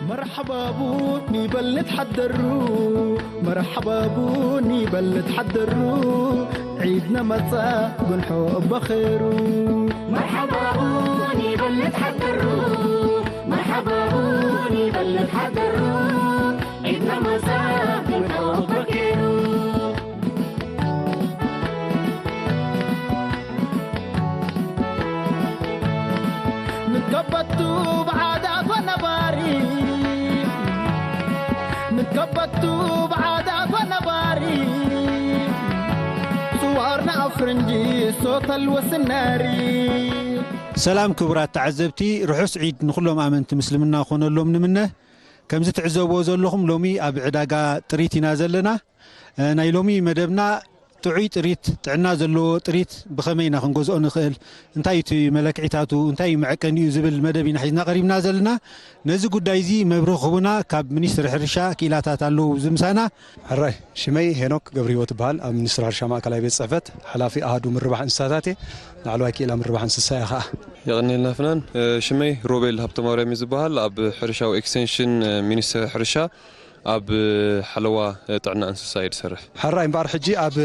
مرحبا بون يبلد حدرو، مرحبا بون يبلد حدرو، عيدنا متى بنحو بخيرو. مرحبا بون يبلد حدرو، مرحبا بون يبلد حدرو، عيدنا متى بنحو بخيرو. ንከበቱ ብዓዳት ወነባሪ፣ ንከበቱ ብዓዳት ወነባሪ፣ ጽዋርና ኣፍረንጂ ሶተል ወስናሪ። ሰላም ክቡራት ተዓዘብቲ፣ ርሑስ ዒድ ንኹሎም ኣመንቲ ምስልምና ኮነሎም ንምነ። ከምዚ ትዕዘብዎ ዘለኹም ሎሚ ኣብ ዕዳጋ ጥሪት ኢና ዘለና። እ፣ ናይ ሎሚ መደብና ጥዑይ ጥሪት፣ ጥዕና ዘለዎ ጥሪት ብኸመይ ኢና ክንገዝኦ ንኽእል፣ እንታይ እቲ መለክዒታቱ፣ እንታይ እዩ መዐቀኒኡ ዝብል መደብ ኢና ሒዝና ቀሪብና ዘለና። ነዚ ጉዳይ እዚ መብርሂ ክህቡና ካብ ሚኒስትሪ ሕርሻ ክኢላታት ኣለዉ ኣብዚ ምሳና። ሕራይ፣ ሽመይ ሄኖክ ገብረህይወት እበሃል። ኣብ ሚኒስትሪ ሕርሻ ማእከላይ ቤት ጽሕፈት ሓላፊ ኣሃዱ ምርባሕ እንስሳታት እየ። ላዕለዋይ ክኢላ ምርባሕ እንስሳ እየ ኸኣ። የቐንየልና ፍናን። እ፣ ሽመይ ሮቤል ሃብተማርያም እዩ ዝበሃል። ኣብ ሕርሻዊ ኤክስቴንሽን፣ እ፣ ሚኒስትሪ ሕርሻ ኣብ ሓለዋ ጥዕና እንስሳ እየ ዝሰርሕ። ሕራይ እምበኣር፣ ሕጂ ኣብ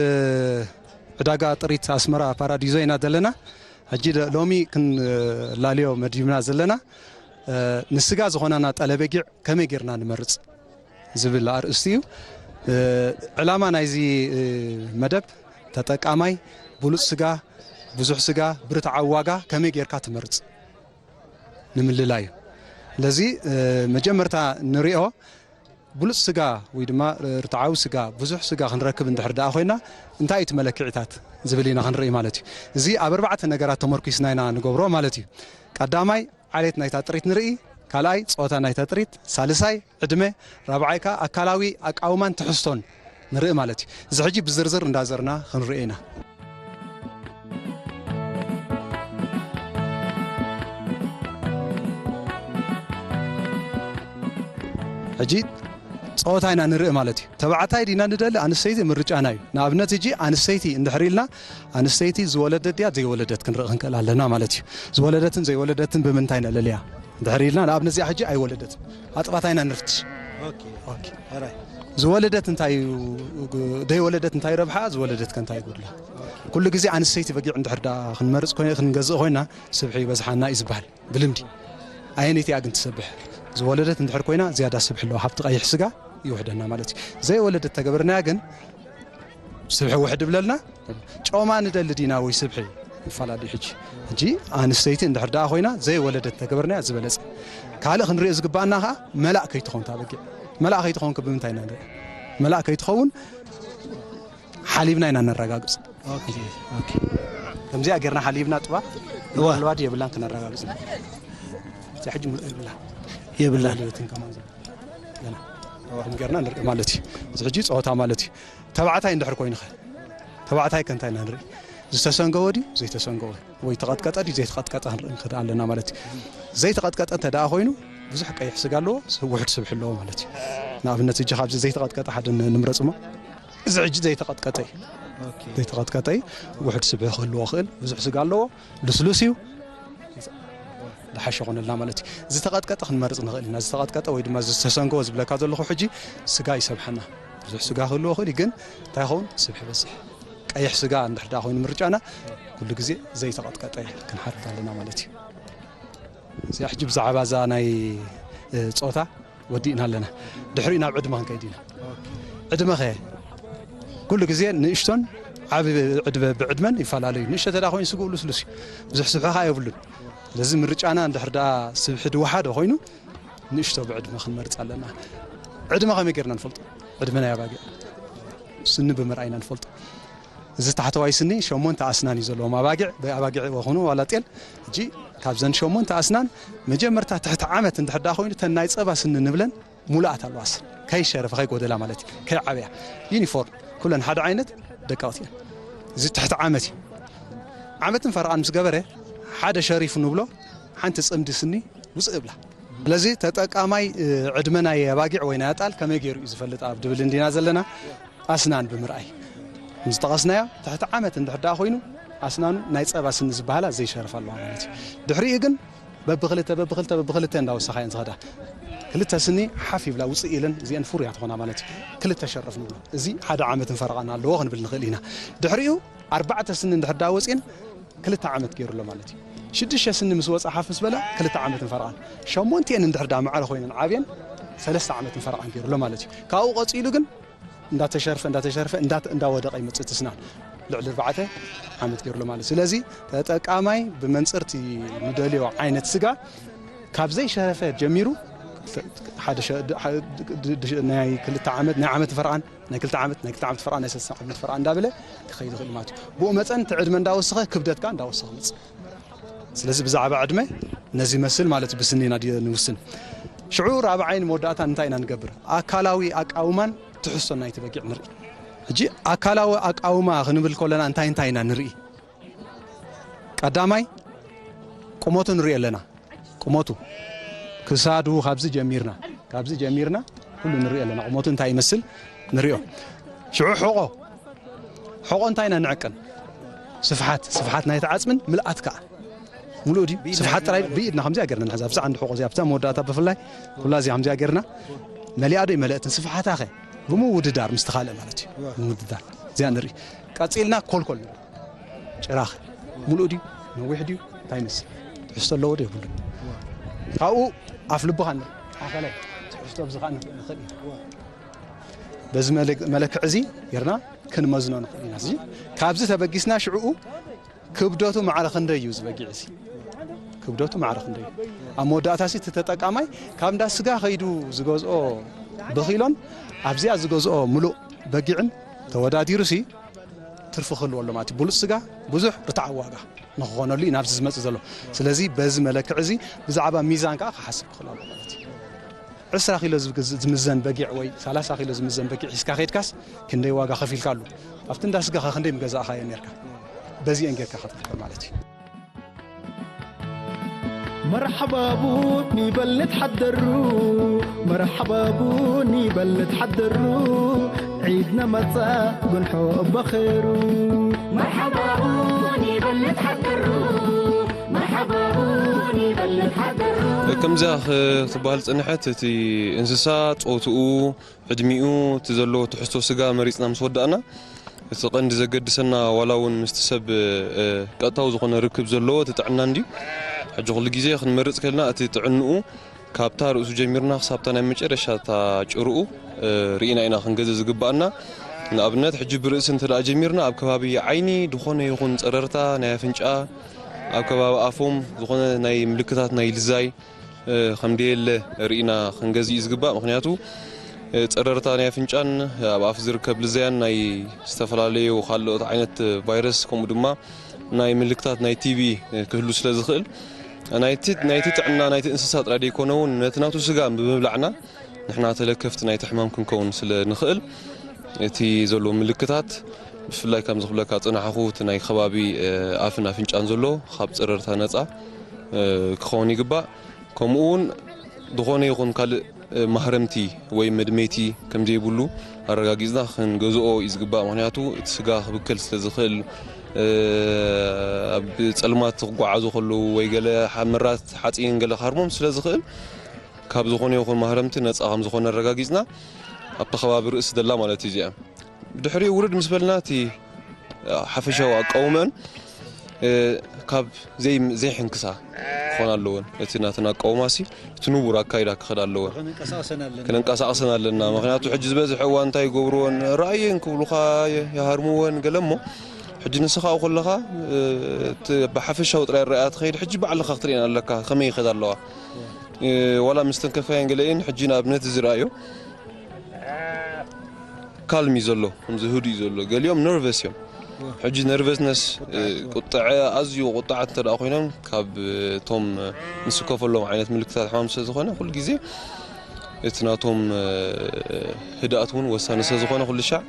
ዕዳጋ ጥሪት ኣስመራ ፓራዲዞ ኢና ዘለና። ሕጂ ደ-፣ ሎሚ ክንላልዮ መዲብና ዘለና፣ እ፣ ንስጋ ዝኾናና ጠለበጊዕ ከመይ ጌርና ንመርጽ ዝብል ኣርእስቲ እዩ። እ፣ ዕላማ ናይዚ፣ እ፣ መደብ ተጠቃማይ ብሉጽ ስጋ፣ ብዙሕ ስጋ፣ ብርትዓዊ ዋጋ ከመይ ጌርካ ትመርጽ ንምልላይ እዩ። ስለዚ፣ እ፣ መጀመርታ ንሪኦ ብሉጽ ስጋ ወይ ድማ ርትዓዊ ስጋ፣ ብዙሕ ስጋ ክንረክብ እንድሕር ደኣ ኮይና፣ እንታይ እዩ እቲ መለክዒታት ዝብል ኢና ክንርኢ ማለት እዩ። እዚ ኣብ ኣርባዕተ ነገራት ተመርኲስና ኢና ንገብሮ ማለት እዩ። ቀዳማይ፣ ዓሌት ናይታ ጥሪት ንርኢ፣ ካልኣይ፣ ጾታ ናይታ ጥሪት፣ ሳልሳይ፣ ዕድመ፣ ራብዓይ ከኣ ኣካላዊ ኣቃውማን ትሕዝቶን ንርኢ ማለት እዩ። እዚ ሕጂ ብዝርዝር እንዳዘርና ክንርኢ ኢና። ሕጂ ጾታ ኢና ንርኢ ማለት እዩ። ተባዕታይ ዲና ንደሊ ኣንስተይቲ ምርጫና እዩ። ንኣብነት ሕጂ ኣንስተይቲ እንድሕር ኢልና ኣንስተይቲ ዝወለደት ድያ ዘይወለደት ክንርኢ ክንክእል ኣለና ማለት እዩ። ዝወለደትን ዘይወለደትን ብምንታይ ነለልያ እንድሕር ኢልና ንኣብነት እዚኣ ሕጂ ኣይወለደትን፣ ኣጥባታ ኢና ንፍትሽ። ኦኬ። ኦኬ። ሕራይ። ዝወለደት እንታይ እዩ፣ ዘይወለደት እንታይ ረብሓ፣ ዝወለደት ከ እንታይ ይጎድላ? ኩሉ ግዜ ኣንስተይቲ በጊዕ እንድሕር ደኣ ክንመርጽ ኮይና፣ ክንገዝእ ኮይና ስብሒ ይበዝሓና እዩ ዝበሃል ብልምዲ። ኣየነይቲ እያ ግን ትሰብሕ? ዝወለደት እንድሕር ኮይና ዝያዳ ስብሒ ኣለዋ፣ ሃብቲ ቀይሕ ስጋ ይውሕደና ማለት እዩ። ዘይወለደት ተገበርናያ ግን ስብሒ ውሕድ ይብለልና። ጮማ ንደሊ ዲና ወይ ስብሒ ይፈላለ እዩ። ሕጂ፣ ሕጂ ኣንስተይቲ እንድሕር ደኣ ኮይና ዘይወለደት ተገበርናያ ዝበለጸ። ካልእ ክንሪኦ ዝግባኣና ከኣ መላእ ከይትኾን እታ በጊዕ። መላእ ከይትኾን ከ ብምንታይ ኢና ንሪኣ? መላእ ከይትኸውን ሓሊብና ኢና ነረጋግጽ። ኦኬ፣ ኦኬ። ከምዚኣ ጌርና ሓሊብና ጥባ እዋ። ምናልባት የብላን ክነረጋግጽ። እዛ ሕጂ ምሉእ የብላን። የብላን። የብላን። ገና። እዋ። ከም ጌርና ንርኢ ማለት እዩ። እዚ ሕጂ ጸወታ ማለት እዩ። ተባዕታይ እንድሕር ኮይኑ ኸ? ተባዕታይ ከ እንታይ ኢና ንርኢ? ዝተሰንገወ ድዩ ዘይተሰንገወ? ወይ ተቐጥቀጠ ድዩ ዘይተቐጥቀጠ ክንርኢ ንኽእል ኣለና ማለት እዩ። ዘይተቐጥቀጠ እንተ ደኣ ኮይኑ ብዙሕ ቀይሕ ስጋ ኣለዎ፣ ስ-፣ ውሑድ ስብሒ ኣለዎ ማለት እዩ። ንኣብነት ሕጂ ካብዚ ዘይተቐጥቀጠ ሓደ ን-፣ ንምረጽ እሞ፣ እዚ ሕጂ ዘይተቐጥቀጠ እዩ። ኦኬ። ዘይተቐጥቀጠ እዩ፣ ውሑድ ስብሒ ክህልዎ ይኽእል፣ ብዙሕ ስጋ ኣለዎ፣ ልስሉስ እዩ፣ ዝሓሸ ኮነልና ማለት እዩ። ዝተቐጥቀጠ ክንመርጽ ንኽእል ኢና። ዝተቐጥቀጠ ወይ ድማ ዝተሰንገወ ዝብለካ ዘለኹ ሕጂ ስጋ ይሰብሓና። ብዙሕ ስጋ ክህልዎ ይኽእል እዩ፣ ግን እንታይ ይኸውን? ስብሒ ይበዝሕ። ቀይሕ ስጋ እንድሕር ደኣ ኮይኑ ምርጫና፣ ኩሉ ግዜ ዘይተቐጥቀጠ ክንሓርድ ኣለና ማለት እዩ። እዚኣ ሕጂ ብዛዕባ እዛ ናይ፣ እ፣ ጾታ ወዲእና ኣለና። ድሕሪኡ ናብ ዕድመ ክንከይድ ኢና። ዕድመ ኸ? ኩሉ ግዜ ንእሽቶን ዓቢ ዕድመ፣ ብዕድመን ይፈላለዩ። ንእሽቶ ተዳ ኮይኑ ስግኡ ልስሉስ እዩ። ብዙሕ ስብሒ ኸኣ የብሉን። ስለዚ ምርጫና እንድሕር ደኣ ስብሒ ድወሓደ ኮይኑ ንእሽቶ ብዕድመ ክንመርጽ ኣለና። ዕድመ ከመይ ጌርና ንፈልጦ? ዕድመ ናይ ኣባጊዕ ስኒ ብምርኣይ ኢና ንፈልጦ። እዚ ታሕተዋይ ስኒ ሸሞንተ ኣስናን እዩ ዘለዎም ኣባጊዕ፣ ብኣባጊዕ ይኹኑ ዋላ ጤል። ሕጂ ካብዘን ሸሞንተ ኣስናን መጀመርታ ትሕቲ ዓመት እንድሕር ደኣ ኮይኑ እተን ናይ ጸባ ስኒ ንብለን ሙሉኣት ኣለዋስ ከይሸረፈ ከይጎደላ ማለት እዩ። ከይዓብያ ዩኒፎርም ኩለን ሓደ ዓይነት ደቀቕቲ እየን። እዚ ትሕቲ ዓመት እዩ። ዓመትን ፈረቓን ምስ ገበረ ሓደ ሸሪፉ ንብሎ ሓንቲ ጽምዲ ስኒ ውጽእ እብላ። ስለዚ ተጠቃማይ፣ እ፣ ዕድመ ናይ ኣባጊዕ ወይ ናይ ኣጣል ከመይ ገይሩ እዩ ዝፈልጥ ኣብ ድብል እንዲና ዘለና? ኣስናን ብምርኣይ። ምስ ጠቐስናዮ ትሕቲ ዓመት እንድሕር ደኣ ኮይኑ ኣስናኑ ናይ ጸባ ስኒ ዝበሃላ ዘይሸርፋ ኣለዋ ማለት እዩ። ድሕሪኡ ግን በብኽልተ፣ በብኽልተ፣ በብኽልተ እንዳወሰኻ እየን ዝኸዳ። ክልተ ስኒ ሓፍ ይብላ ውፅእ ኢለን እዚአን ፍሩያት ኾና ማለት እዩ። ክልተ ሸረፍ ንብሎ። እዚ ሓደ ዓመትን ፈረቓን ኣለዎ ክንብል ንኽእል ኢና። ድሕሪኡ ኣርባዕተ ስኒ እንድሕር ዳ ወፅኤን ክልተ ዓመት ገይሩ ኣሎ ማለት እዩ። ሽዱሽተ ስኒ ምስ ወፃ ሓፍ ምስ በላ ክልተ ዓመትን ፈረቓን። ሸሞንቲአን እንድሕር ዳ ማዕረ ኮይነን ዓብየን ሰለስተ ዓመትን ፈረቓን ገይሩ ኣሎ ማለት እዩ። ካብኡ ቀፂሉ ግን እንዳተሸርፈ እንዳተሸርፈ እንዳ እንዳወደቐ ይመጽእ እቲ ስናን ልዕሊ ኣርባዕተ ዓመት ገይሩ ኣሎ ማለት እዩ። ስለዚ ተጠቃማይ ብመንጽር እቲ ንደልዮ ዓይነት ስጋ ካብ ዘይሸረፈ ጀሚሩ ሓደ ሸ- ድ- ድ- ድ- ናይ ክልተ ዓመት ናይ ዓመት ፈርቓን ናይ ክልተ ዓመት ናይ ክልተ ዓመት ፈርቓን ናይ ሰለስተ ዓመት ፈርቓን እንዳበለ ክኸይድ ይኽእል ማለት እዩ። ብኡ መጠን እቲ ዕድመ እንዳወሰኸ ክብደትካ እንዳወሰኸ ይመጽእ። ስለዚ ብዛዕባ ዕድመ ነዚ ይመስል ማለት እዩ። ብስኒና ድዮ ንውስን። ሽዑ ራብዓይን መወዳእታን እንታይ ኢና ንገብር? ኣካላዊ ኣቃውማን ትሕዝቶን ናይቲ በጊዕ ንርኢ። ሕጂ ኣካላዊ ኣቃውማ ክንብል ከለና እንታይ እንታይ ኢና ንርኢ? ቀዳማይ ቁመቱ ንርኢ ኣለና። ቁመቱ ክሳዱ ካብዚ ጀሚርና ካብዚ ጀሚርና ኩሉ ንርኢ ኣለና። ቁመቱ እንታይ ይመስል ንሪኦ። ሽዑ ሕቖ ሕቖ እንታይ ኢና ንዕቅን? ስፍሓት ስፍሓት ናይቲ ዓጽምን ምልኣት ከኣ ሙሉእ ድዩ? ስፍሓት ጥራይ ብኢድና ከምዚኣ ጌርና ንሕዛ። ኣብዛ ዓንዲ ሕቖ እዚኣ ኣብዛ መወዳእታ ብፍላይ ኩላ እዚኣ ከምዚኣ ጌርና መሊኣ ዶ ይመለእትን ስፍሓታ ኸ ብምውድዳር ምስቲ ካልእ ማለት እዩ። ብምውድዳር እዚኣ ንርኢ። ቀጺልና ኮልኮል ንርኢ። ጭራኸ ሙሉእ ድዩ? ነዊሕ ድዩ? እንታይ ይመስል? ትሕዝቶ ኣለዎ ዶ የብሉን? ካብኡ ኣፍ ልብኻ ንርኢ። ኣኸለ ትሕዝቶ ኣብዚ ኸኣ ንርኢ ንኽእል ኢና። በዚ መለ- መለክዒ እዚ ጌርና ክንመዝኖ ንኽእል ኢና። እዚ ካብዚ ተበጊስና ሽዕኡ ክብደቱ ማዕረ ክንደይ እዩ ዝበጊዕ እዚ? ክብደቱ ማዕረ ክንደይ እዩ? ኣብ መወዳእታ ሲ እቲ ተጠቃማይ ካብ እንዳ ስጋ ከይዱ ዝገዝኦ ብኺሎን ኣብዚኣ ዝገዝኦ ምሉእ በጊዕን ተወዳዲሩ ሲ ትርፊ ክህልዎ ኣሎ ማለት እዩ። ብሉፅ ስጋ ብዙሕ ርትዓዊ ዋጋ ንክኾነሉ እዩ ናብዚ ዝመፅእ ዘሎ። ስለዚ በዚ መለክዕ እዚ ብዛዕባ ሚዛን ከዓ ክሓስብ ክኽእል ኣሎ ማለት እዩ። ዕስራ ኪሎ ዝምዘን በጊዕ ወይ ሰላሳ ኪሎ ዝምዘን በጊዕ ሒዝካ ከይድካስ ክንደይ ዋጋ ከፊልካሉ? ኣብቲ እንዳ ስጋኻ ክንደይ ምገዛእኻዮ ነርካ? በዚአን ጌርካ ክትፍጠር ማለት እዩ። መርሓባቡ ኒበል ንትሓደሩ መርሓባቡ ኒበል ንትሓደሩ ዒድና መጻ ጉንሖ በኸሩ መርሓባቡ ኒበል ንትሓደሩ መርሓባቡ ኒበል ንትሓደሩ ከምዚኣ ክትበሃል ዝጸንሐት እቲ እንስሳ ጾትኡ ዕድሚኡ እቲ ዘለዎ ትሕዝቶ ስጋ መሪጽና ምስ ወዳእና እቲ ቀንዲ ዘገድሰና ዋላ እውን ምስቲ ሰብ ቀጥታዊ ዝኾነ ርክብ ዘለዎ እቲ ጥዕና እንድዩ። ሕጂ ኩሉ ግዜ ክንመርጽ ከልና እቲ ጥዕንኡ ካብታ ርእሱ ጀሚርና ክሳብታ ናይ መጨረሻታ ጭርኡ ርኢና ኢና ክንገዝእ ዝግባኣና። ንኣብነት ሕጂ ብርእሲ እንተ ደኣ ጀሚርና ኣብ ከባቢ ዓይኒ ዝኾነ ይኹን ጸረርታ ናይ ኣፍንጫ ኣብ ከባቢ ኣፎም ዝኾነ ናይ ምልክታት ናይ ልዛይ ከም ደየለ ርኢና ክንገዝእ እዩ ዝግባእ። ምኽንያቱ ጸረርታ ናይ ኣፍንጫን ኣብ ኣፍ ዝርከብ ልዘያን ናይ ዝተፈላለዩ ካልኦት ዓይነት ቫይረስ ከምኡ ድማ ናይ ምልክታት ናይ ቲቢ ክህሉ ስለ ዝኽእል ናይቲ ናይቲ ጥዕና ናይቲ እንስሳ ጥራይ ደይኮነ እውን ነቲ ናቱ ስጋ ብምብላዕና ንሕና ተለከፍቲ ናይቲ ሕማም ክንከውን ስለ ንኽእል እቲ ዘሎ ምልክታት ብፍላይ ከም ዝኽብለካ ጽናሕኹ እቲ ናይ ከባቢ ኣፍን ኣፍንጫን ዘሎ ካብ ጸረርታ ነጻ ክኸውን ይግባእ። ከምኡ እውን ዝኾነ ይኹን ካልእ ማህረምቲ ወይ መድመይቲ ከም ዘይብሉ ኣረጋጊጽና ክንገዝኦ እዩ ዝግባእ። ምኽንያቱ እቲ ስጋ ክብከል ስለ ዝኽእል ኣብ ጸልማት ክጓዓዙ ከለዉ ወይ ገለ ሓመራት ሓፂን ገለ ክሃርሞም ስለ ዝኽእል ካብ ዝኾነ ይኹን ማህረምቲ ነፃ ከም ዝኾነ ኣረጋጊጽና ኣብቲ ከባቢ ርእሲ ዘላ ማለት እዩ እዚኣ። ብድሕሪኡ ውርድ ምስ በልና እቲ ሓፈሻዊ ኣቃውመን ካብ ዘይሕንክሳ ክኾን ኣለዎን። እቲ ናተን ኣቃውማ ሲ እቲ ንቡር ኣካይዳ ክኸድ ኣለዎን። ከነንቀሳቕሰን ኣለና። ምኽንያቱ ሕጂ ዝበዝሐ እዋን እንታይ ይገብርዎን ራእየን ክብሉኻ ይሃርምወን ገለ እሞ ሕጂ ንስኻ ኣብኡ ከለኻ ብሓፈሻዊ ጥራይ ራእያ ትኸይድ ሕጂ ባዕልኻ ክትርእየን ኣለካ ከመይ ይኸዳ ኣለዋ። ዋላ ምስ ተንከፍካየን ገለኤን ሕጂ ንኣብነት እዚ ረኣዮ ካልም እዩ ዘሎ ከምዚ ህዱ እዩ ዘሎ ገሊኦም ነርቨስ እዮም ሕጂ ነርቨስነስ ቁጥዐ ኣዝዩ ቁጣዓት እንተ ኮይኖም ካብ እቶም ንስከፈሎም ዓይነት ምልክታት ሕማም ስለ ዝኾነ ኩሉ ግዜ እቲ ናቶም ህድኣት እውን ወሳኒ ስለ ዝኾነ ኩሉ ሻዕ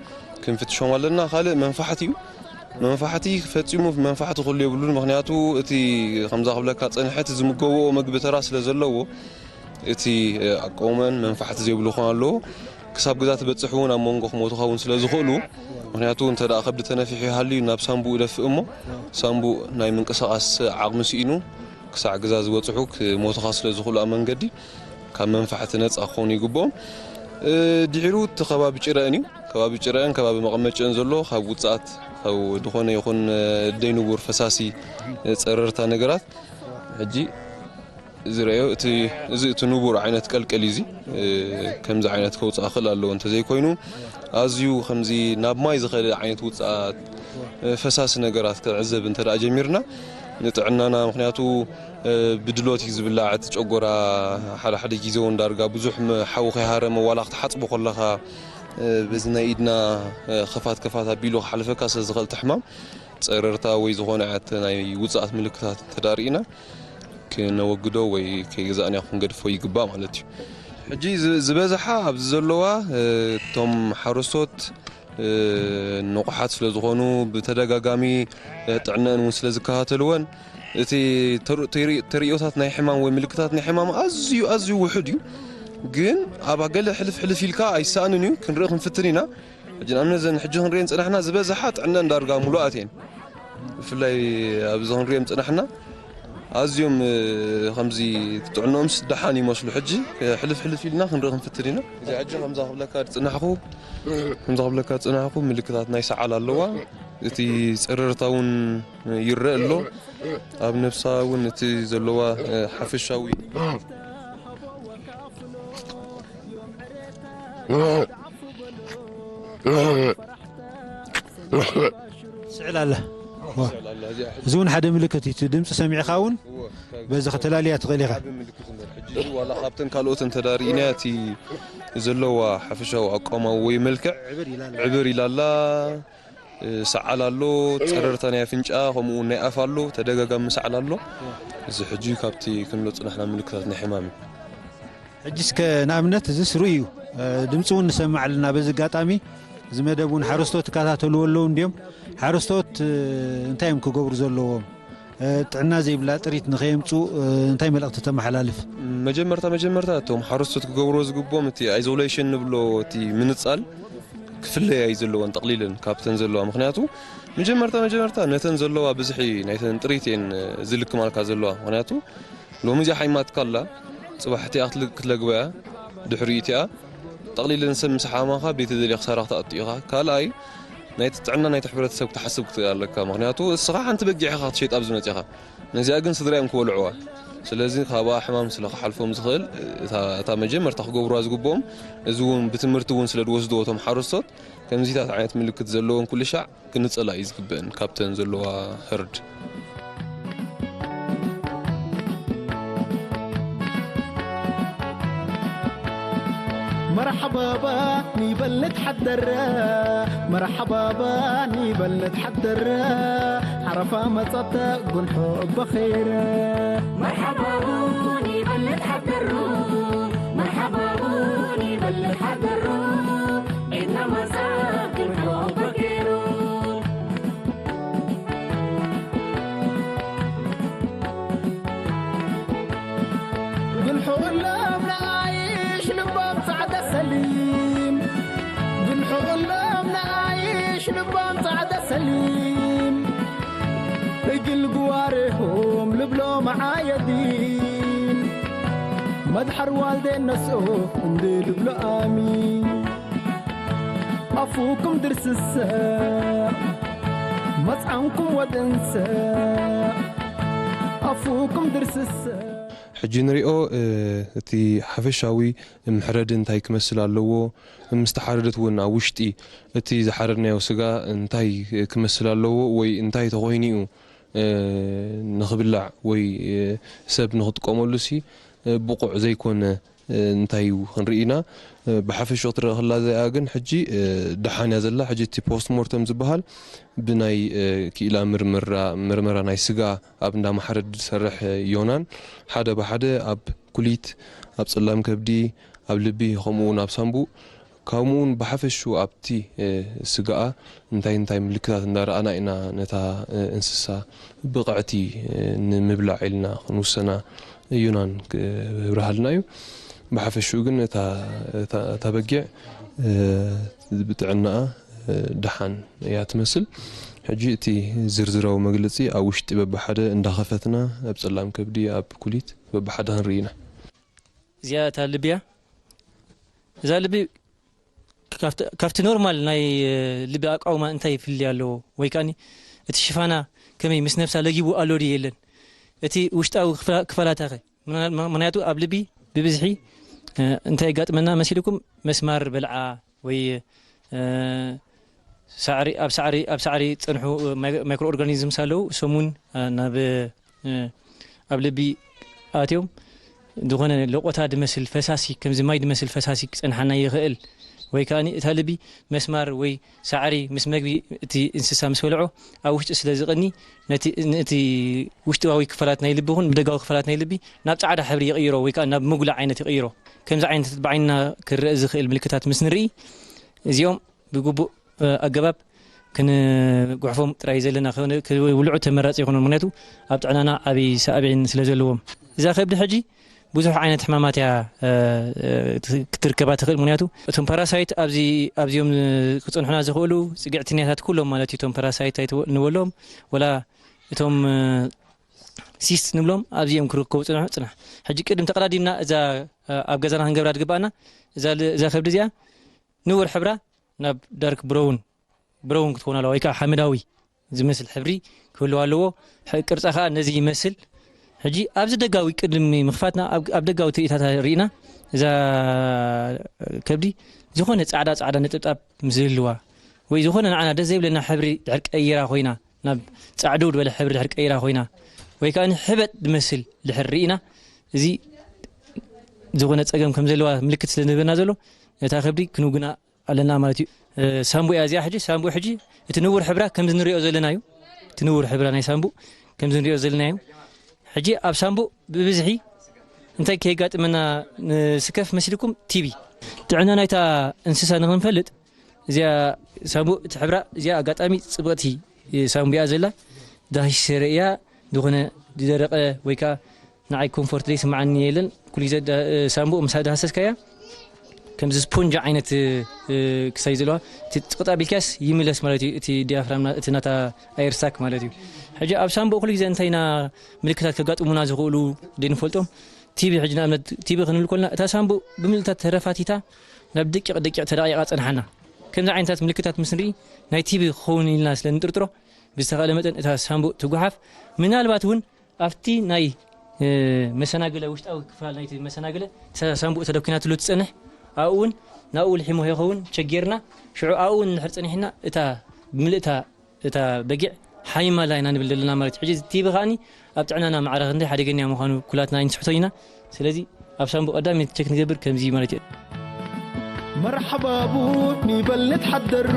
ክንፍትሾም ኣለና ካልእ መንፋሕት እዩ መንፋሕቲ ፈጺሙ መንፋሕቲ ክህሉ የብሉን። ምኽንያቱ እቲ ከምዛ ክብለካ ጸንሐ እቲ ዝምገብኦ መግቢ ተራ ስለ ዘለዎ እቲ ኣቃውመን መንፋሕቲ ዘይብሉ ክኾን ኣለዎ። ክሳብ ገዛ ትበጽሕ እውን ኣብ መንጎ ክሞቱኻ እውን ስለ ዝኽእሉ ምኽንያቱ እንተ ደኣ ከብዲ ተነፊሑ ይሃልዩ ናብ ሳምቡእ ይደፍእ እሞ ሳምቡእ ናይ ምንቅስቓስ ዓቕሚ ስኢኑ ክሳዕ ገዛ ዝበጽሑ ክሞቱኻ ስለ ዝኽእሉ ኣብ መንገዲ ካብ መንፋሕቲ ነጻ ክኾኑ ይግብኦም። ድሒሩ እቲ ከባቢ ጭረአን እዩ። ከባቢ ጭረአን ከባቢ መቐመጨን ዘሎ ካብ ውፅኣት ካብ ዝኾነ ይኹን ደይ ንቡር ፈሳሲ ፀረርታ ነገራት ሕጂ ዝረአዮ እቲ እዚ እቲ ንቡር ዓይነት ቀልቀል እዩ። እዚ ከምዚ ዓይነት ከውፅእ ክእል ኣለዎ። እንተዘይኮይኑ ኣዝዩ ከምዚ ናብ ማይ ዝኸደ ዓይነት ውፅኣት ፈሳሲ ነገራት ክዕዘብ እንተ ደኣ ጀሚርና ንጥዕናና፣ ምክንያቱ ብድሎት እዩ ዝብላዕ። እቲ ጨጎራ ሓደ ሓደ ግዜ እውን ዳርጋ ብዙሕ ሓዊ ከይሃረመ ዋላ ክትሓፅቦ ከለኻ በዚ ናይ ኢድና ከፋት ከፋት ኣቢሉ ክሓልፈካ ስለ ዝኽእል እቲ ሕማም ፀረርታ ወይ ዝኾነ ዓይነት ናይ ውፅኣት ምልክታት እንተዳርኢና ክነወግዶ ወይ ከይገዛእናዮ ክንገድፎ ይግባእ ማለት እዩ። ሕጂ ዝበዝሓ ኣብዚ ዘለዋ እቶም ሓረስቶት ንቑሓት ስለ ዝኾኑ ብተደጋጋሚ ጥዕነአን እውን ስለ ዝከታተልወን እቲ ተርእዮታት ናይ ሕማም ወይ ምልክታት ናይ ሕማም ኣዝዩ ኣዝዩ ውሑድ እዩ። ግን ኣብ ገለ ሕልፍ ሕልፍ ኢልካ ኣይሰኣንን እዩ። ክንርኢ ክንፍትን ኢና። ሕጂ ንኣብነት ዘን ሕጂ ክንሪኤን ዝጸናሕና ዝበዝሓ ጥዕነን ዳርጋ ሙሉኣት እየን። ብፍላይ ኣብዚ ክንሪኦም ዝጸናሕና ኣዝዮም ከምዚ ጥዕንኦምስ ደሓን ይመስሉ። ሕጂ ሕልፍ ሕልፍ ኢልና ክንርኢ ክንፍትን ኢና። እዚ ሕጂ ከምዛ ክብለካ ዝጸናሕኩ ከምዛ ክብለካ ዝጸናሕኩ ምልክታት ናይ ሰዓል ኣለዋ። እቲ ጸረርታ እውን ይረአ ኣሎ። ኣብ ነብሳ እውን እቲ ዘለዋ ሓፈሻዊ ስዕል ኣላ። እዚ እውን ሓደ ምልክት እዩ። እቲ ድምፂ ሰሚዕኻ እውን በዚ ከተላልያ ትኽእል ኢኻ። ዋላ ካብተን ካልኦት እንተዳርኢና እቲ ዘለዋ ሓፈሻዊ ኣቋማዊ ወይ መልክዕ ዕብር ኢላላ። ሰዓል ኣሎ፣ ጸረርታ ናይ ኣፍንጫ ከምኡ እውን ናይ ኣፍ ኣሎ፣ ተደጋጋሚ ሰዓል ኣሎ። እዚ ሕጂ ካብቲ ክንብሎ ዝጸናሕና ምልክታት ናይ ሕማም እዩ። ሕጂ እስከ ንኣብነት እዚ ስሩይ እዩ፣ ድምፂ እውን ንሰምዕ ኣለና። በዚ ኣጋጣሚ እዚ መደብ እውን ሓረስቶት ይከታተልዎ ኣለዉ እንድዮም። ሓረስቶት እንታይ እዮም ክገብሩ ዘለዎም? ጥዕና ዘይብላ ጥሪት ንኸየምፁ እንታይ መልእኽቲ ተመሓላልፍ? መጀመርታ መጀመርታ እቶም ሓረስቶት ክገብርዎ ዝግብኦም እቲ ኣይዞሌሽን ንብሎ እቲ ምንፃል ክፍለያ እዩ ዘለወን ጠቕሊለን ካብተን ዘለዋ። ምኽንያቱ መጀመርታ መጀመርታ ነተን ዘለዋ ብዝሒ ናይተን ጥሪት እየን ዝልክማልካ ዘለዋ። ምኽንያቱ ሎሚ እዚኣ ሓይማትካ ኣላ፣ ጽባሕ እቲኣ ክትለግባ እያ፣ ድሕሪኡ እቲኣ ጠቕሊለን ሰብ ምስ ሓማኻ ቤት ዘድልያ ክሳራ ክትኣቱ ኢኻ። ካልኣይ ናይቲ ጥዕና ናይቲ ሕብረተሰብ ክትሓስብ ክትኽእል ኣለካ። ምኽንያቱ እስኻ ሓንቲ በጊዕ ኢኻ ክትሸይጣ ኣብዚ መጺኻ። ነዚኣ ግን ስድራ እዮም ክበልዕዋ። ስለዚ ካብኣ ሕማም ስለ ክሓልፎም ዝኽእል እታ መጀመርታ ክገብርዋ ዝግብኦም፣ እዚ እውን ብትምህርቲ እውን ስለ ዝወስድዎ እቶም ሓረስቶት ከምዚታት ዓይነት ምልክት ዘለዎም ኩሉ ሻዕ ክንጸላ እዩ ዝግበእን ካብተን ዘለዋ ህርድ። መርሓባባ ንይበል ንትሓደር መርሓባባ ንይበል ንትሓደር ዓረፋ መጸተ ጉንሑ በኺር መርሓባቡ ንይበል ንትሓደሩ መርሓባቡ ንይበል ንትሓደሩ ኢድና መጻ ጉንሑ በኪሩ ግንሑእሎም ንኣይሽ ልቦም ጻዕዳ ሰሊም ግንሑእሎም ንኣይሽ ልቦም ጻዕዳ ሰሊም እግል ግዋሬሆም ልብሎ መዓየዲን መድሓር ዋልዴ ነስኦ እንዲ ልብሎ ኣሚን ኣፉኩም ድርስሰ መጽዓንኩም ወድንሰ ኣፉኩም ድርስሰ ሕጂ ንሪኦ እቲ ሓፈሻዊ ምሕረድ እንታይ ክመስል ኣለዎ፣ ምስ ተሓረደት እውን ኣብ ውሽጢ እቲ ዝሓረድናዮ ስጋ እንታይ ክመስል ኣለዎ ወይ እንታይ ተኾይኑ እዩ ንኽብላዕ ወይ ሰብ ንኽጥቀመሉ ሲ ብቑዕ ዘይኮነ እንታይ እዩ ክንርኢ ኢና። ብሓፈሽኡ ክትረአ ከላ እዚኣ ግን ሕጂ ደሓን እያ ዘላ። ሕጂ እቲ ፖስት ሞርተም ዝበሃል ብናይ ክኢላ ምርመራ ምርመራ ናይ ስጋ ኣብ እንዳ ማሕረድ ዝሰርሕ ዮናን ሓደ ብሓደ ኣብ ኩሊት፣ ኣብ ጸላም ከብዲ፣ ኣብ ልቢ ከምኡ እውን ኣብ ሳንቡእ ከምኡ እውን ብሓፈሽኡ ኣብቲ ስጋኣ እንታይ እንታይ ምልክታት እንዳረኣና ኢና ነታ እንስሳ ብቕዕቲ ንምብላዕ ኢልና ክንውሰና ዮናን ክብርሃልና እዩ። ብሓፈሽኡ ግን እታ በጊዕ ብጥዕናኣ ደሓን እያ ትመስል። ሕጂ እቲ ዝርዝራዊ መግለፂ ኣብ ውሽጢ በብሓደ እንዳኸፈትና ኣብ ፀላም ከብዲ ኣብ ኩሊት በብሓደ ክንርኢ ኢና። እዚኣ እታ ልቢ እያ። እዛ ልቢ ካብቲ ኖርማል ናይ ልቢ ኣቃውማ እንታይ ይፍልያ ኣለዎ? ወይ ከዓኒ እቲ ሽፋና ከመይ ምስ ነብሳ ለጊቡ ኣሎ ድዩ የለን? እቲ ውሽጣዊ ክፋላታኸ? ምኽንያቱ ኣብ ልቢ ብብዝሒ እንታይ የጋጥመና መሲልኩም? መስማር በልዓ ወይ ሳዕሪ ኣብ ሳዕሪ ኣብ ሳዕሪ ዝፀንሑ ማይክሮ ኦርጋኒዝምስ ኣለዉ። እሶም እውን ናብ ኣብ ልቢ ኣትዮም ዝኾነ ለቆታ ዝመስል ፈሳሲ፣ ከምዚ ማይ ዝመስል ፈሳሲ ክፀንሓና ይኽእል። ወይ ከዓ እታ ልቢ መስማር ወይ ሳዕሪ ምስ መግቢ እቲ እንስሳ ምስ በልዖ ኣብ ውሽጢ ስለ ዝቕኒ ነቲ ውሽጣዊ ክፋላት ናይ ልቢ ይኹን ብደጋዊ ክፋላት ናይ ልቢ ናብ ፃዕዳ ሕብሪ ይቕይሮ ወይ ከዓ ናብ መጉላ ዓይነት ይቕይሮ። ከምዚ ዓይነት ብዓይንና ክረአ ዝኽእል ምልክታት ምስ ንርኢ እዚኦም ብግቡእ ኣገባብ ክንጉሕፎም ጥራይ ዘለና ክብልዑ ተመራፂ ይኾኑ። ምክንያቱ ኣብ ጥዕናና ዓብዪ ሳዕቤን ስለ ዘለዎም እዛ ከብዲ ሕጂ ብዙሕ ዓይነት ሕማማት እያ ክትርከባ ትኽእል። ምክንያቱ እቶም ፓራሳይት ኣብዚኦም ክፀንሑና ዝኽእሉ ፅግዕትኛታት ኩሎም ማለት እዩ። እቶም ፓራሳይት ንበሎም ወላ እቶም ሲስት ንብሎም ኣብዚኦም ክርከቡ ፅንሑ ፅናሕ። ሕጂ ቅድም ተቐዳዲምና እዛ ኣብ ገዛና ክንገብራ ዝግባኣና እዛ ከብዲ እዚኣ ንውር ሕብራ ናብ ዳርክ ብረውን ብረውን ክትኮን ኣለዋ ወይ ከዓ ሓመዳዊ ዝመስል ሕብሪ ክህልዋ ኣለዎ። ቅርፃ ከዓ ነዚ ይመስል። ሕጂ ኣብዚ ደጋዊ ቅድሚ ምኽፋትና ኣብ ደጋዊ ትርኢታት ርኢና እዛ ከብዲ ዝኾነ ፃዕዳ ፃዕዳ ነጠብጣብ ምስዝህልዋ ወይ ዝኾነ ንዓና ደስ ዘይብለና ሕብሪ ድሕር ቀይራ ኮይና ናብ ፃዕዱ ዝበለ ሕብሪ ድሕር ቀይራ ኮይና ወይ ከዓ ሕበጥ ዝመስል ድሕር ርኢና እዚ ዝኾነ ፀገም ከም ዘለዋ ምልክት ስለ ዝህበና ዘሎ ነታ ከብዲ ክንውግና ኣለና ማለት እዩ። ሳምቡእ እያ እዚኣ። ሕጂ ሳምቡእ ሕጂ እቲ ንቡር ሕብራ ከምዚ ንሪኦ ዘለና እዩ። እቲ ንቡር ሕብራ ናይ ሳምቡእ ከምዚ ንሪኦ ዘለና እዩ። ሕጂ ኣብ ሳምቡእ ብብዝሒ እንታይ ከየጋጥመና ንስከፍ መሲልኩም? ቲቢ ጥዕና ናይታ እንስሳ ንክንፈልጥ እዚኣ ሳምቡእ እቲ ሕብራ እዚኣ ኣጋጣሚ ፅብቕቲ ሳምቡእ እያ ዘላ። ዳሂሽ ሰረ እያ ዝኾነ ዝደረቐ ወይ ከዓ ንዓይ ኮምፎርት ዘይስምዓኒ የለን። ኩሉ ግዜ ሳምቡእ ምስ ዳሃሰስካያ ከምዚ ስፖንጅ ዓይነት ክሳይ ዘለዋ እቲ ጥቕጣ ቢልካስ ይምለስ ማለት እዩ። እቲ ዲያፍራም እቲ ናታ ኣየር ሳክ ማለት እዩ። ሕጂ ኣብ ሳምቡእ ኩሉ ግዜ እንታይ ኢና ምልክታት ከጋጥሙና ዝኽእሉ ደንፈልጦም ቲቢ ሕጂ ንኣብነት ቲቢ ክንብል ኮልና እታ ሳምቡእ ብምልእታ ተረፋቲታ ናብ ደቂቕ ደቂቕ ተዳቂቓ ጸንሓና። ከምዚ ዓይነታት ምልክታት ምስ ንርኢ ናይ ቲቢ ክኸውን ኢልና ስለ ንጥርጥሮ ብዝተኻእለ መጠን እታ ሳምቡእ ትጉሓፍ። ምናልባት እውን ኣብቲ ናይ መሰናግለ ውሽጣዊ ክፋል ናይቲ መሰናግለ ሳምቡእ ተደኪናትሉ ትጸንሕ ኣብኡ እውን ናብኡ ልሒሞ ይኸውን ቸጌርና ሽዑ ኣብኡ እውን እንድሕር ጸኒሕና እታ ብምልእታ እታ በጊዕ ሓይማላ ኢና ንብል ዘለና ማለት እዩ። ሕጂ ቲቪ ከዓኒ ኣብ ጥዕናና ማዕረ ክንደይ ሓደገኛ ምዃኑ ኩላትና ኣይንስሕቶን ኢና። ስለዚ ኣብ ሳምቡ ቀዳሚ ቸክ ንገብር ከምዚ ማለት እዩ። መርሓባቡ ኒበል ንትሓደሩ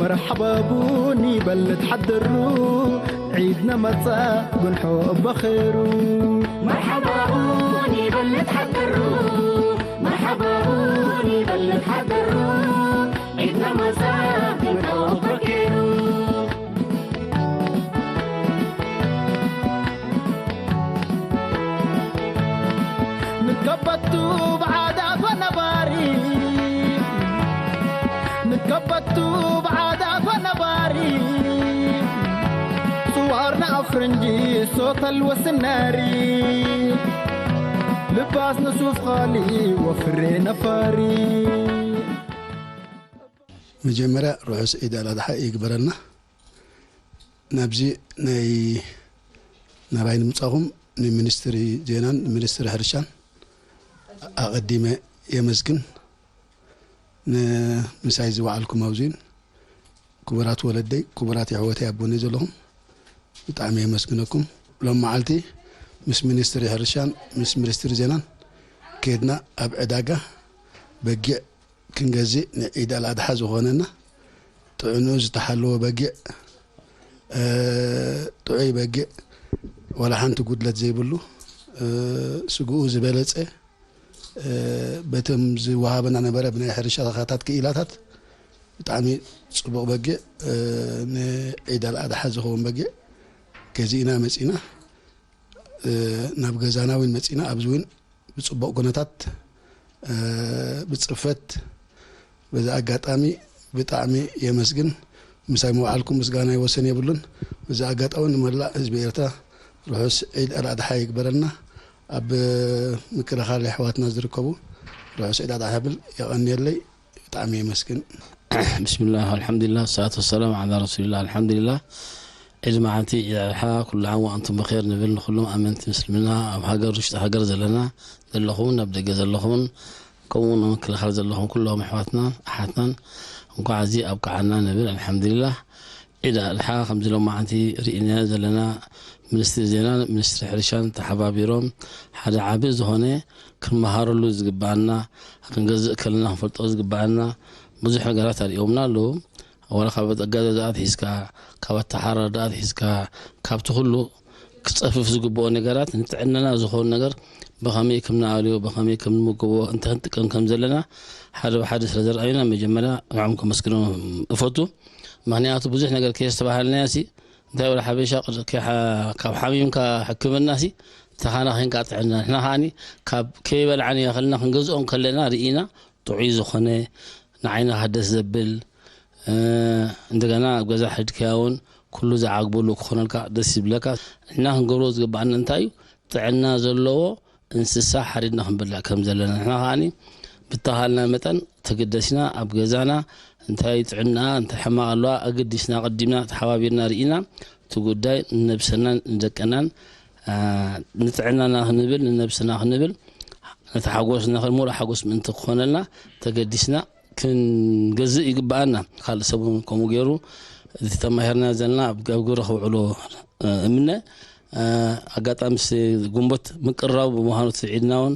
መርሓባቡ ኒበል ንትሓደሩ ዒድና መጻ ጉንሖ በኸሩ መርሓባቡ ኒበል ንትሓደሩ መርሓባቡ ኒበል ንትሓደሩ ዒድና መጻ ጉንሖ በኸሩ ንከበቱ ብዓዳት ወነባሪ ንከበቱ ብዓዳት ወነባሪ ጽዋርና ኣፍረንጂ ሶተል ወስናሪ ልባስ ንሱፍ ኻሊ ወፍሬ ነፋሪ መጀመርያ ርሑስ ዒድ ኣልኣድሓ ይግበረልና። ናብዚ ናይ ናባይ ንምጻኹም ንሚኒስትሪ ዜናን ሚኒስትሪ ሕርሻን ኣቐዲመ የመስግን። ንምሳይ ዝወዓልኩም ኣብዚን ክቡራት ወለደይ ክቡራት የሕወተይ ኣብ ጎነይ ዘለኹም ብጣዕሚ የመስግነኩም። ሎም መዓልቲ ምስ ሚኒስትሪ ሕርሻን ምስ ሚኒስትሪ ዜናን ከድና ኣብ ዕዳጋ በጊዕ ክንገዝእ ንዒድ ኣልኣድሓ ዝኾነና ጥዕንኡ ዝተሓለወ በጊዕ ጥዑይ በጊዕ ዋላ ሓንቲ ጉድለት ዘይብሉ ስግኡ ዝበለፀ በቶም ዝወሃበና ነበረ ብናይ ሕርሻ ተኻታት ክኢላታት ብጣዕሚ ፅቡቕ በጊዕ ንዒድ ኣልኣድሓ ዝኸውን በጊዕ ገዚእና መፂና ናብ ገዛና እውን መፂና ኣብዚ እውን ብፅቡቕ ኩነታት ብፅፈት በዚ ኣጋጣሚ ብጣዕሚ የመስግን ምሳይ ምውዓልኩም ምስጋና ይወሰን የብሉን በዚ ኣጋጣሚ ንመላእ ህዝቢ ኤርትራ ርሑስ ዒድ ኣልኣድሓ ይግበረልና ኣብ ምክልኻል ኣሕዋትና ዝርከቡ ርሑስ ዒድ ኣድሓ ይብል። የቐንየለይ። ብጣዕሚ የመስግን። ብስምላህ፣ ኣልሓምዱሊላህ፣ ሰላት ወሰላም ዓላ ረሱሊላህ። ኣልሓምዱሊላህ። ዒድ መዓልቲ ዒድ ኣድሓ፣ ኩሉ ዓም ወኣንቱም ብኸይር ንብል ንኹሎም ኣመንቲ ምስልምና፣ ኣብ ሃገር፣ ውሽጢ ሃገር ዘለና ዘለኹምን ኣብ ደገ ዘለኹምን፣ ከምኡ እውን ኣብ ምክልኻል ዘለኹም ኩሎም ኣሕዋትናን ኣሓትናን እንኳዕ እዚ ኣብቅዓና ንብል። ኣልሓምዱሊላህ። ዒድ ኣድሓ ከምዚ ሎማዓንቲ ርኢናዮ ዘለና፣ ሚኒስትሪ ዜናን ሚኒስትሪ ሕርሻን ተሓባቢሮም ሓደ ዓቢ ዝኾነ ክንመሃረሉ ዝግብኣና፣ ክንገዝእ ከለና ክንፈልጦ ዝግብኣና ብዙሕ ነገራት ኣርእዮምና ኣለዉ። ዋላ ካብ ኣገዛዝኣ ኣትሒዝካ፣ ካብ ኣተሓራርዳ ኣትሒዝካ፣ ካብቲ ኩሉ ክጸፍፍ ዝግብኦ ነገራት፣ ንጥዕናና ዝኾኑ ነገር ብኸመይ ከም ንኣልዮ፣ ብኸመይ ከም ንምግቦ፣ እንታይ ክንጥቀም ከም ዘለና ሓደ ብሓደ ስለ ዘርኣዩና፣ መጀመርያ ንዕኦም ከመስግኖም እፈቱ። ምኽንያቱ ብዙሕ ነገር ከየስተባሃልናዮ ሲ፣ እንታይ ወላ ሓበሻ ቅድ-፣ ከይሓ-፣ ካብ ሓሚምካ ሕክምና ሲ፣ ተኻናኺንካ ጥዕና። ንሕና ከኣኒ ካብ ከይበልዓን እያ ከለና ክንገዝኦም ከለና ርኢና ጥዑይ ዝኾነ ንዓይንኻ ደስ ዘብል፣ እ፣ እንደገና ኣብ ገዛ ሕድካዮ እውን ኩሉ ዝዓግበሉ ክኾነልካ ደስ ይብለካ። ንሕና ክንገብሮ ዝግብኣና እንታይ እዩ? ጥዕና ዘለዎ እንስሳ ሓሪድና ክንበልዕ ከም ዘለና። ንሕና ከኣኒ ብተኻልና መጠን ተገደስና ኣብ ገዛና እንታይ ጥዕና፣ እንታይ ሕማቕ ኣለዋ፣ ኣገዲስና ኣቐዲምና ተሓባቢርና ርኢና እቲ ጉዳይ ንነብሰናን ንደቅናን፣ አ፣ ንጥዕናና ክንብል፣ ንነብስና ክንብል፣ ነቲ ሓጎስ ንኽእል፣ ሙሉእ ሓጎስ ምእንቲ ክኾነልና ተገዲስና ክንገዝእ ይግብኣና። ካልእ ሰብ እውን ከምኡ ገይሩ፣ እቲ ተማሂርና ዘለና ኣብ፣ ኣብ ግብሪ ከውዕሎ፣ እ፣ እምነ። እ፣ ኣጋጣሚ ስ-፣ ጉንበት ምቅርራቡ ብምዃኑ እቲ ዒድና እውን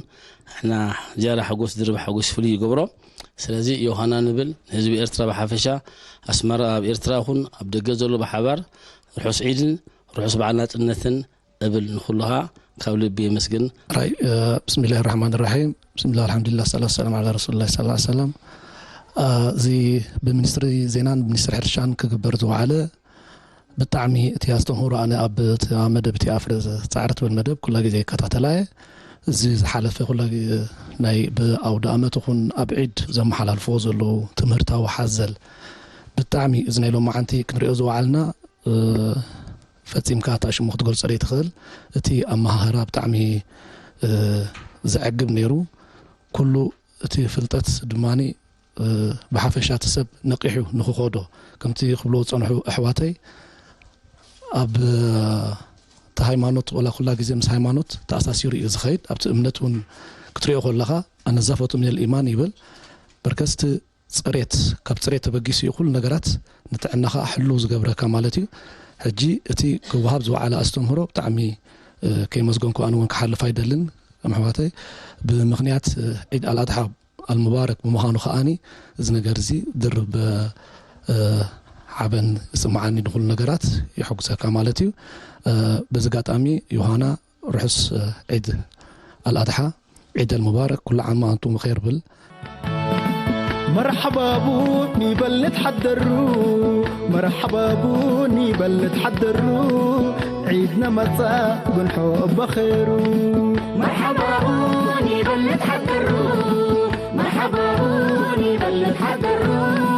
ንሕና ዝያዳ ሓጎስ፣ ድርብ ሓጎስ ፍሉይ ይገብሮ። ስለዚ ዮሃና ንብል፣ ንህዝቢ ኤርትራ ብሓፈሻ፣ ኣስመራ ኣብ ኤርትራ ይኹን ኣብ ደገ ዘሎ ብሓባር ርሑስ ዒድን ርሑስ በዓል ናጽነትን እብል። ንኹሉ ኸኣ ካብ ልቢ የመስግን። ራይ፣ እ፣ ብስሚላሂ ራሕማን ራሒም። ብስሚላሂ ኣልሓምዱሊላህ፣ ሰላቱ ሰላም ዓላ ረሱሊላህ ሰለላሁ ዐለይሂ ወሰለም። እ፣ እዚ ብሚኒስትሪ ዜናን ብሚኒስትሪ ሕርሻን ክግበር ዝወዓለ ብጣዕሚ እቲ ኣስተምህሮ፣ ኣነ ኣብ እቲ መደብ እቲ ኣፍረ ጻዕሪ ትብል መደብ ኩላ ግዜ ይከታተላ እየ። እዚ ዝሓለፈ ኩላ ግዜ ናይ ብኣውደ ኣመት ይኹን ኣብ ዒድ ዘመሓላልፍዎ ዘለዉ ትምህርታዊ ሓዘል ብጣዕሚ እዚ ናይ ሎማዓንቲ ክንሪኦ ዝወዓልና፣ እ፣ ፈጺምካ እታ ሽሙ ክትገልጾ ዘይትኽእል፣ እቲ ኣመሃህራ ብጣዕሚ፣ እ፣ ዘዕግብ ነይሩ። ኩሉ እቲ ፍልጠት ድማኒ፣ እ፣ ብሓፈሻ እቲ ሰብ ነቒሑ ንኽኸዶ፣ ከምቲ ክብልዎ ዝጸንሑ ኣሕዋተይ፣ ኣብ፣ እ፣ እቲ ሃይማኖት፣ ወላ ኩላ ግዜ ምስ ሃይማኖት ተኣሳሲሩ እዩ ዝኸይድ። ኣብቲ እምነት እውን ክትሪኦ ከለኻ፣ "ኣነዛፈቱ ሚነል ኢማን" ይብል። በርከስ እቲ ጽሬት፣ ካብ ጽሬት ተበጊሱ እዩ ኩሉ ነገራት ንጥዕናኻ ሕልው ዝገብረካ ማለት እዩ። ሕጂ እቲ ክወሃብ ዝወዓለ ኣስተምህሮ ብጣዕሚ፣ እ፣ ከይመስገንኩ ኣነ እውን ክሓልፍ ኣይደልን። ከም ኣሕዋተይ፣ ብምኽንያት፣ እ፣ ዒድ ኣልኣድሓ ኣልሙባረክ ብምዃኑ ከኣኒ፣ እዚ ነገር እዚ ድርብ፣ እ፣ ሓበን ይስምዓኒ፣ ንኹሉ ነገራት የሐጉሰካ ማለት እዩ። እ፣ በዚ ኣጋጣሚ ዮሃና ርሑስ፣ እ፣ ዒድ ኣልኣድሓ፣ ዒድ ኣልሙባረክ፣ ኩሉ ዓም ወኣንቱም ብኸይር ብል። መርሓባ ቡን ይበል ንትሓደሩ፣ መርሓባ ቡን ይበል ንትሓደሩ፣ ዒድና መጻ ጉንሖ በኸሩ። መርሓባ ቡን ይበል ንትሓደሩ፣ መርሓባ ቡን ይበል ንትሓደሩ።